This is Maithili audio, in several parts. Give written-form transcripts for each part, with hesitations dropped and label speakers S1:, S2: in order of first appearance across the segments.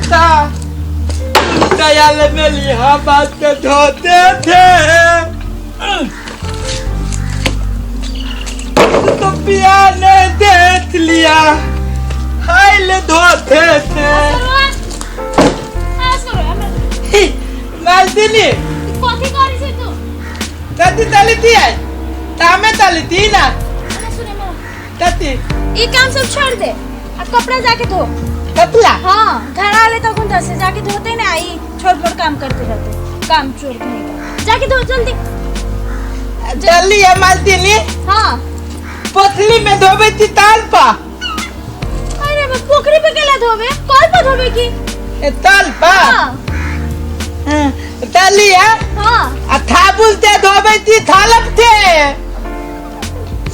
S1: था, दयाल में लिहा बात धोते थे। तो पिया ने देख लिया, हाय ले धोते थे। मालतिनी,
S2: कथी करै छै तू?
S1: कथी तली थी आई तामे तली थी ना।
S2: अरे सुने ना,
S1: कथी?
S2: ई काम सब छोड़ दे आ कपड़ा जाके धो।
S1: कपड़ा?
S2: हाँ, घर आले तो कुन से जाके धोते ना, आई छोट मोट काम करते रहते, काम चोर कहीं जाके धो जल्दी।
S1: जल्दी है मालतिनी।
S2: हाँ।
S1: पोथली में धोबे थी ताल पा।
S2: अरे मैं पोखरी पे केला धोबे, कल पे धोबे की?
S1: ए ताल पा।
S2: हाँ।
S1: तली है।
S2: हाँ।
S1: आ थाबुल ते धोबे थी थालप थे।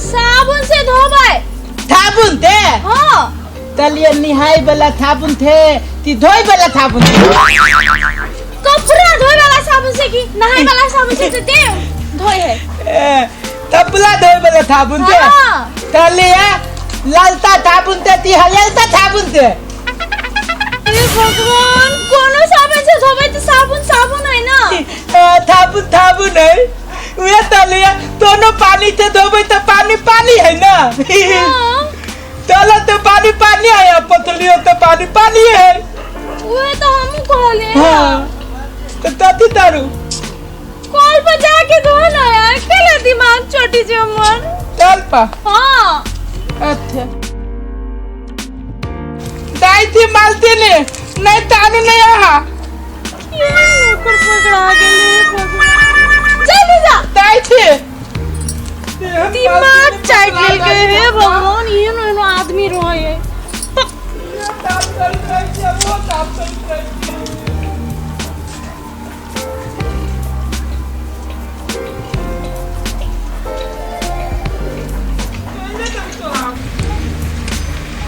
S2: साबुन से धोबे।
S1: थाबुन ते?
S2: हाँ।
S1: तलिया निहाई वाला थाबुन थे ती धोई वाला थाबुन थे?
S2: कपड़ा धोए वाला साबुन से की नहाए वाला साबुन से तो दे धोए है।
S1: ए, तबला धोए वाला थाबुन थे?
S2: हाँ।
S1: तलिया लालता थाबुन थे ती हरियलता थाबुन थे?
S2: अरे भगवान, कोनो साबुन से धोबे तो साबुन साबुन है ना।
S1: ए, थाबुन थाबुन है। वे तलिया दोनों पानी से धोबे तो पानी पानी है ना।
S2: हाँ।
S1: चलो तो पानी पानी है, पतलियो तो पानी पानी है।
S2: वो तो हम कहले।
S1: हाँ। तो ताती तारू
S2: कॉल पर जाके धो ना यार, केला दिमाग चोटी जे हमर।
S1: चल पा।
S2: हाँ।
S1: अच्छा दाई थी मालती ने नहीं तानू नहीं आहा।
S2: ये नौकर पकड़ा गेले भगवान। जल्दी जा।
S1: दाई थी
S2: दिमाग चाट लेल गए हे भगवान, ये नो एनो आदमी रहे है।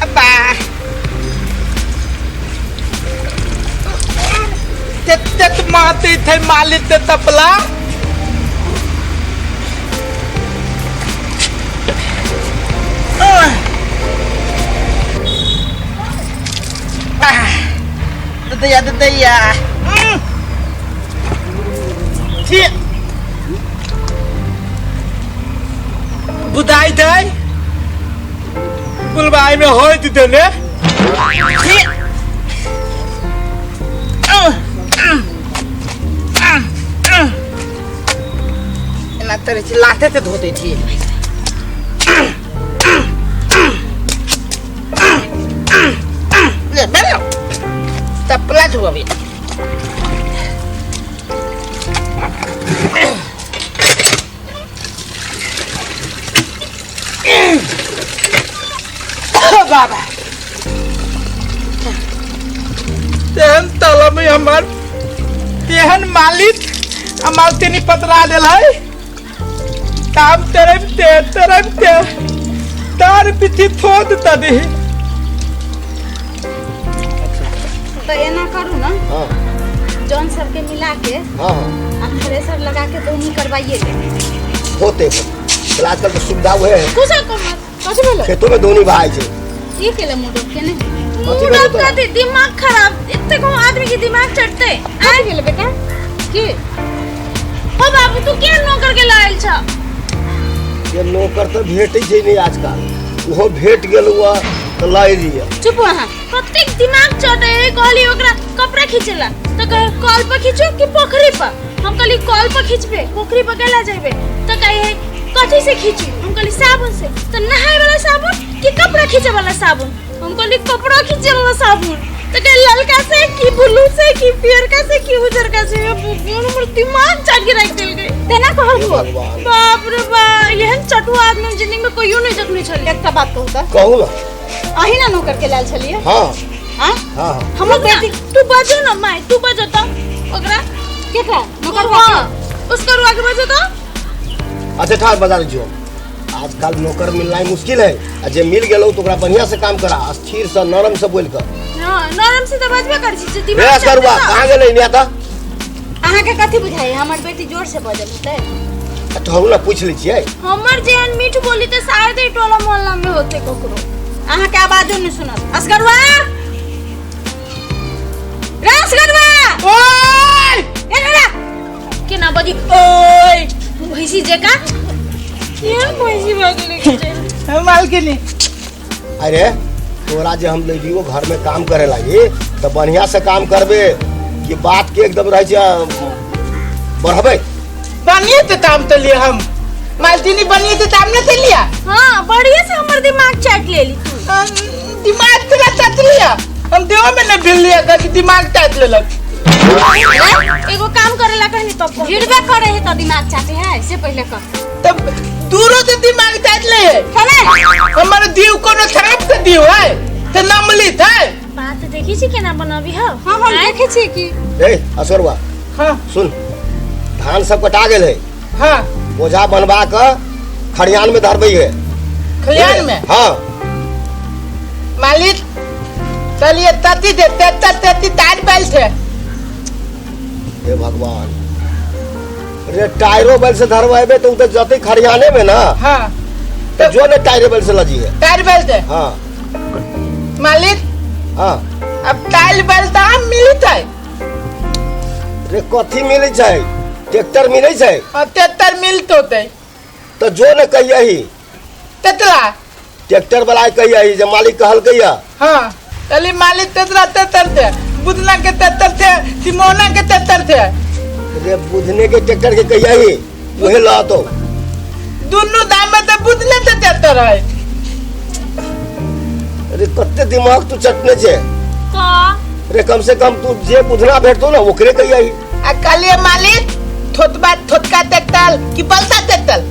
S1: अब्बा तेत तेत माते थे मालिक ते तपला। ददैया ददैया बुदाई दे बुलबाई में होय दे ने। एना तरे छी लाते से धो दै छी। ले बेरो तपला धोबे। बाबा तेहन तला में हमर तेहन मालिक आ मालतिनी पतरा देल है। काम तरम ते तरम ते तार पिछी थोद तदी।
S2: तो एना करू ना।
S3: हाँ।
S2: जौन सबके मिला के।
S3: हाँ हाँ।
S2: आ थ्रेसर लगा के दोनों करवाइए दे।
S3: होते होते आजकल तो सुविधा हुए है।
S2: कुछ कम कथी भेलो?
S3: खेतों में दोनी भाई छे।
S2: ये केला मुंह डोब के ने?
S3: कथी
S2: मुंह
S3: भेलो
S2: डोब
S3: तोरा?
S2: कथी? दिमाग खराब, एते को आदमी के दिमाग चढ़ते। आ गेल बेटा की? ओ बाबू तू के नौकर के लायल छ?
S3: ये नौकर तो भेटै छै नहीं आजकल, ओहो भेट गेल हुआ तो लाई लिया।
S2: चुप वहां, कतेक दिमाग चटे है। कहली ओकरा कपड़ा खींचला तो कहे कल पर खींचो कि पोखरी पर? हम कहली कल पर खींचबे, पोखरी पर केला जेबे? तो कहे है कथी से खींची? हम कहली साबुन से। तो नहाए वाला साबुन कि कपड़ा खींचे वाला साबुन? हम कहली कपड़ा खींचे वाला साबुन। तो कहे ललका से कि ब्लू से कि पियरका से कि उजरका से? हमर दिमाग चाट के राख देल गई। तेना कहल
S3: हे
S2: हुआ।
S3: भगवान।
S2: बाप रे बा, एहन चटुआ आदमी जिंदगी में कहियो नहीं देखने छलिए।
S4: एकटा बात कहू त?
S3: कहू ना।
S4: अही ना नौकर के लायल छलिए?
S3: हाँ।
S4: हाँ?
S3: हाँ, हाँ।
S4: हमर बेटी
S2: तू बजो ना my, तू बजो त ओकरा।
S4: केकरा? नौकर
S2: हाँ,
S4: के?
S2: उसको रुआ के बजो त।
S3: अच्छा ठार बजा दीजिए। आजकल नौकर मिलना ही मुश्किल है, आ जे मिल गेलो तो ओकरा बढ़िया से काम करा, स्थिर से नरम से बोल कर।
S2: हां, नरम से त बजबे कर छी, जे दिमाग
S3: प्रयास
S2: चलतै
S3: करुआ,
S2: त।
S3: कहां गेलै नेता?
S4: अहाँ के कथी बुझाई हमर बेटी जोर से बजल होतै?
S3: तो हम ना पूछ लै छियै।
S2: हमर जेहन मीठ बोली त शायद ही टोला मोहल्ला में होते ककरो।
S4: अहाँ के आवाजो नहीं सुनत। असगरुआ रासगरवा
S1: ओए
S4: ए रा
S2: केना बजी ओए भैंसी जेका केहन भैंसी भऽ गेलै
S1: मालकिनी।
S3: अरे तोरा जे हम लेलियो घर में काम करे लागी तो बढ़िया से काम करबे कि बात के एकदम रहे छै बढ़बे।
S1: बनिए ते ताम तो लिए हम मालकिनी, बनिए ते ताम ने ते लिया।
S2: हाँ, बढ़िया से हमर दिमाग चाट लेली तू।
S1: दिमाग तेरा चाट लिया, हम देहो में नहीं भिल लिया कभी दिमाग चाट लेलक।
S2: एगो काम करेला कहनी तब कह।
S4: भिड़बे करे है तो दिमाग चाटे है से पहले कर।
S1: तब दूरो से दिमाग चाट ले है।
S4: चले
S1: हमर दीव कोनो खराब के दीव है ते नमलित है।
S2: बात देखी छी केना बनाबी हो।
S4: हाँ हम देखे छी की।
S3: ए असरवा।
S1: हाँ
S3: सुन, धान सब कटा गेल है।
S1: हाँ
S3: बोझा बनवा के खरियान में धरबै है।
S1: खलियान में?
S3: हाँ
S1: मालिक चलिए तती दे तेतर तेती तार बैल थे।
S3: हे भगवान, रे टायरो बैल से धरवाएबे तो उ तो जते खरियाने में ना।
S1: हाँ
S3: तो जो ने टायरे बैल से लजी है।
S1: टायर बैल थे।
S3: हाँ
S1: मालिक।
S3: हाँ
S1: अब टायर बैल तो हम मिलित है।
S3: रे कथी मिलै छै? ट्रैक्टर मिलै छै।
S1: और तेतर मिलत होते
S3: तो जो ने कहियही
S1: तेतरा
S3: ट्रैक्टर वाला कहियही जे मालिक कहलकैया।
S1: हाँ चलिए मालिक तेतरा तेतर थे, बुधना के तेतर थे, सिमोना के तेतर थे।
S3: रे बुधने के ट्रैक्टर के कहियही उहे लातो।
S1: दोनों दाम में तो बुधने से तेतर है।
S3: अरे कते दिमाग तू चटने छे
S2: का?
S3: रे कम से कम तू जे बुधना भेटतो ना ओकरे कहियही।
S1: आ कहलिए मालिक थोतबा थोतका तेतल कि बलता तेतल?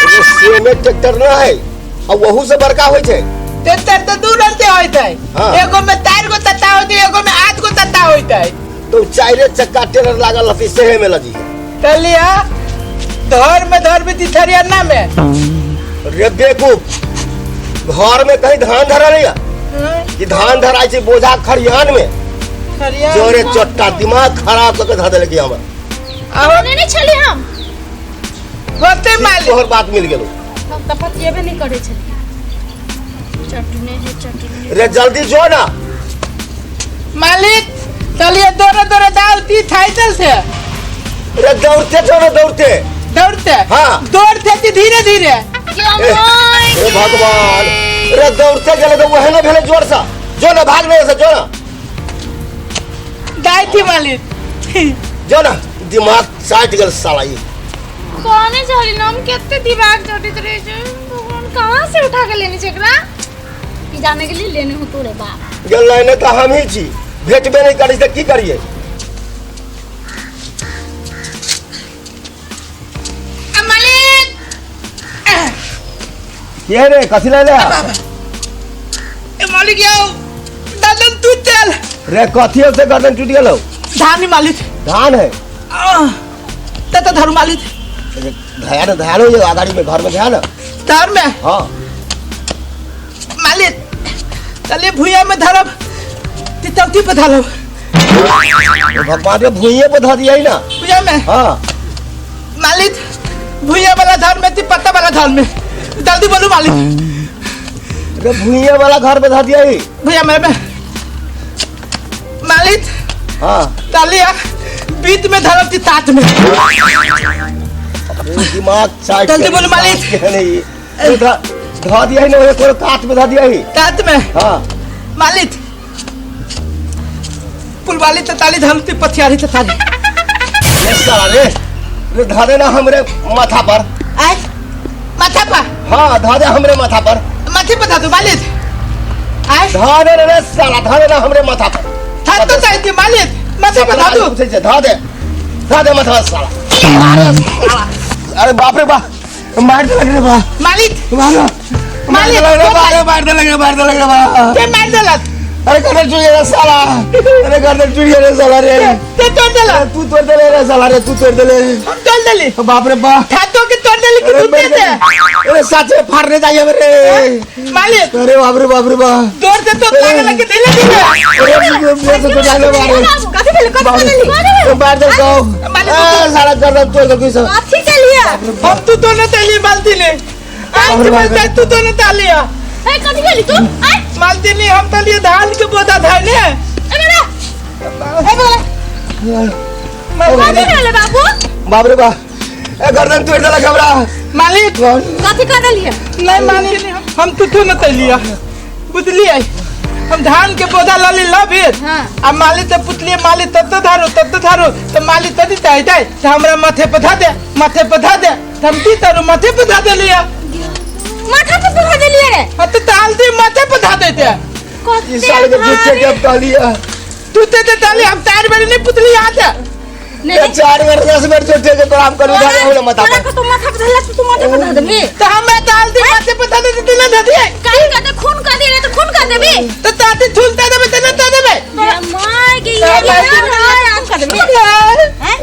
S3: रे सेमे ट्रैक्टर ना है आ वहू से बड़का होय छै।
S1: तेतर तो दू रंग से होइत है।
S3: हाँ।
S1: एगो में 4 गो तत्ता होइत है, एगो में 8 गो तत्ता होइत है।
S3: तो चारे चक्का टेलर लागल रहती सेहे में लजी।
S1: चलिए धर में धर में तिथरिया ना में।
S3: रे बेवकूफ, घर में कहीं धान धरा नहीं है कि धान धराई छै बोझा खरियान में।
S1: खरियान
S3: जोरे चट्टा दिमाग खराब करके धर देलक हमर।
S1: आहो
S2: नहीं छली हम
S1: होते मालिक
S3: तोहर बात मिल गेलो।
S4: हम त पतिएबे नहीं करे छली।
S2: चटने है चटने।
S3: रे जल्दी जो ना
S1: मालिक। चलिए दौड़े दौड़े दाल ती थाई चल से।
S3: रे दौड़ते जो ना दौड़ते
S1: दौड़ते।
S3: हाँ
S1: दौड़ते ती धीरे धीरे।
S3: हे भगवान, रे दौड़ते गेले तो वह ना भेले जोर सा। जो ना भाग नहीं से जो ना
S1: दाई थी मालिक
S3: जो ना दिमाग चाट गेल साला ई।
S2: कौने छली ना हम केते दिमाग चटित रहे छे भगवान, कहां से उठा के लेने छे एकरा?
S4: की जाने के लिए लेने हो तोरे बाप।
S3: गेल नहीं तो हम ही छी, भेटबे नहीं करी त की करिए?
S1: मालिक
S3: के रे कथी ले ले?
S1: ए मालिक यौ गर्दन टूट गेल।
S3: रे कथी से गर्दन टूट गेलौ?
S1: धान मालिक।
S3: धान है
S1: त त धरू मालिक।
S3: ध्यान ध्यान हो आगाड़ी में घर में ध्यान
S1: धर में।
S3: हाँ
S1: मालिक चलिए भुइया में धरब तितौती पे धरब।
S3: भगवान रे भुइये पे धर दिया ना
S1: भुइया में।
S3: हाँ
S1: मालिक भुइया वाला धर में ती पत्ता वाला धर में जल्दी बोलू मालिक।
S3: रे भुइया वाला घर पे धर दिया ही
S1: भुइया में मालिक।
S3: हाँ
S1: चलिए बीत में धरब ती तात में।
S3: दिमाग चाट
S1: जल्दी बोलो मालिक।
S3: नहीं धर दिया ही ना कोनो काट में धर दिया ही
S1: तात में।
S3: हाँ
S1: मालिक पुलवाली तताली धरती पथियारी तताली।
S3: रे साला रे रे धरे ना हमरे माथा पर।
S1: आय माथा पर?
S3: हाँ धरे हमरे माथा पर।
S1: माथे पर धर दो मालिक। आय
S3: धरे रे साला धरे ना हमरे माथा पर।
S1: धर तो चाहिए मालिक माथे पर धर दो।
S3: धर दे माथा साला। अरे बाप रे बाप मार दे लग रे बाप।
S1: मालिक
S3: मारो
S1: मालिक
S3: मार दे लग रे मार दे लग रे बाप।
S1: के मार देलक?
S3: अरे गर्दन टूट गेल साला। अरे गर्दन टूट गेल साला रे।
S1: ते तोड़ देलक?
S3: तू तोड़ देले रे साला रे, तू तोड़ देले।
S1: हम तोड़ देली?
S3: बाप रे बाप।
S1: थातो के तोड़ देली कि तू दे दे?
S3: अरे साचे फाड़ने जाइए रे
S1: मालिक।
S3: अरे बाप रे बाप रे बाप।
S1: तोड़ दे तो लागल के देले दिले।
S3: अरे मुझे तो जाने मारे।
S4: कथि भेल? कथि भेल?
S3: मार दे गाओ। साला गर्दन तोड़ दे सब।
S4: कथि चलिए?
S1: हम तू तो न तली बाल्टी ले। आज बोलता तू तो न तालिया।
S2: ए कथि भेली तू?
S1: मालतिनी हम तो लिए धान के बोधा धाय ने।
S2: ए बेटा, ए बोला। कथी भेलै बाबू?
S3: बाप रे बाप, ए गर्दन तोड़ देलक हमरा।
S1: मालिक
S4: कथी कर देलियै?
S1: नहीं मालिक, हम तुथु न तैलिया बुझलियै, हम धान के पौधा लली लबीर।
S4: हाँ।
S1: आ माली से पुछलिए माली तत्त धारो तत्त धारो, तो माली तदी ताई ताई तो हमरा माथे पर धा दे, माथे पर धा दे, तो हम दी तारो माथे पर धा देलिया।
S4: माथा पर धा देलिए रे?
S1: हाँ तो ताल दी माथे पर धा देते।
S3: ई साल के झूठे के अब कहलिए
S1: तू ते ते ताली हम तार बेरी नहीं पुतली आते।
S4: नहीं
S3: 4 बेर 10 बेर झूठे के तोरा हम करू धा दे माथा
S4: तोरा
S3: पर।
S4: को तो माथा पर धरला, तू माथा पर धर देबी?
S1: तो हम ताल दी माथे पर धा देते ना धा दिए।
S2: काहे का तो खून कर दिए, तो खून कर देबी।
S1: तो ताती थूलता देबे ते ना ता देबे।
S2: तोरा माय के
S1: ता
S2: ये
S1: मालतिनी
S4: खून कर देबी? हैं?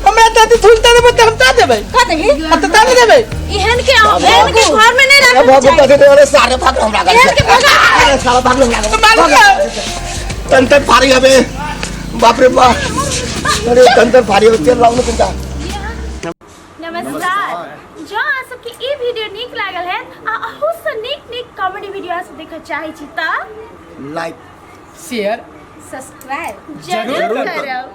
S1: हमरा ताती थूलता देबे त हम ता देबे।
S4: कर देबी?
S1: हाँ तो ता नहीं देबे।
S2: एहन के एहन के घर में नहीं
S3: ए
S2: रखना
S3: बाबू
S2: चाहिए।
S3: कथी दे अरे सारे भाग हमरा घर
S2: एहन के भगा।
S3: अरे साला भाग हमरा घर।
S1: मालिक
S3: तन तन फारी हबे, बाप रे बाप, अरे तन तन फारी हबे, तेल लाउ न तनका।
S2: नमस्कार, जो अहाँ सबके ई वीडियो नीक लागल है आ अहू से नीक नीक कॉमेडी वीडियो अहाँ सब देखऽ चाहै छी तऽ
S3: लाइक
S1: शेयर
S4: सब्सक्राइब
S2: जरूर करब।